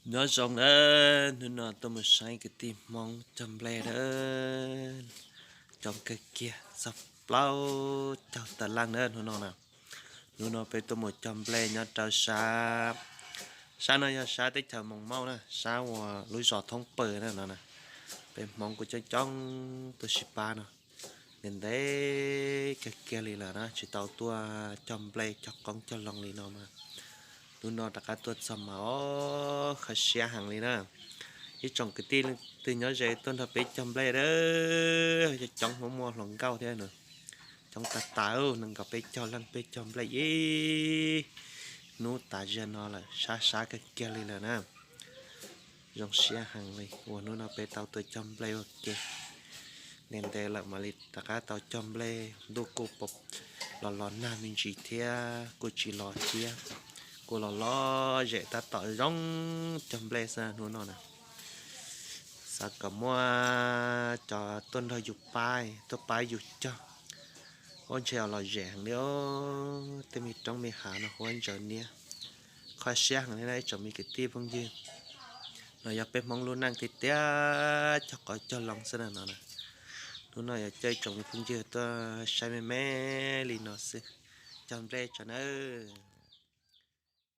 Nyob zoo na, hnub no tuaj mus saib kwv tij Hmoob cog nplej na, coob kawg kiag, txog plaub caug tawm leej na hnub no na. Hnub no peb tuaj mus cog nplej nyob rau sab, sab no yog sab teb chaws Moos Mauj na, sab uas lub zos Thoob Pawg na no na. Peb Hmoob kuj coob coob tuaj sib pab no, ntev ntev kawg kiag li lawm na, tsis tau tuaj cog nplej cog qoob cog loo li no mas. Hnub no rov qab tuaj txog mas os, kho siab heev li na. Ib tsoom kwv tij leej twg nyob ze tuaj nrog peb cog nplej a, coob coob, muaj muaj hluas nkauj thiab na, coob tas tas, nees nkaum peb caug leej peb cog nplej ib hnub tas zog no lawm, sab sab kawg kiag li lawm na. Zoo siab heev li uas hnub no peb tau tuaj cog nplej ua ke. Ntev ntev lawm mam li rov qab tau cog nplej, ntuj kuj los los nag me ntsis thiab kuj tsis los thiab, kuj los los zem tab tom zoo cog nplej xwb hnub no na. Xav kom muaj cov tuaj nrog yus pab, tuaj pab yus cog, ua ntshe los zem heev li os, tej me roob me hav no huab ntsaws niab. Kho siab heev li na ib tsoom me kwv tij phooj ywg. No yog peb Hmoob lub neej tiag tiag, cog qoob cog loo xwb na no na. Hnub no yog coj ib tsoom me phooj ywg tuaj saib me me li no xwb. Cog nplej tso nawb.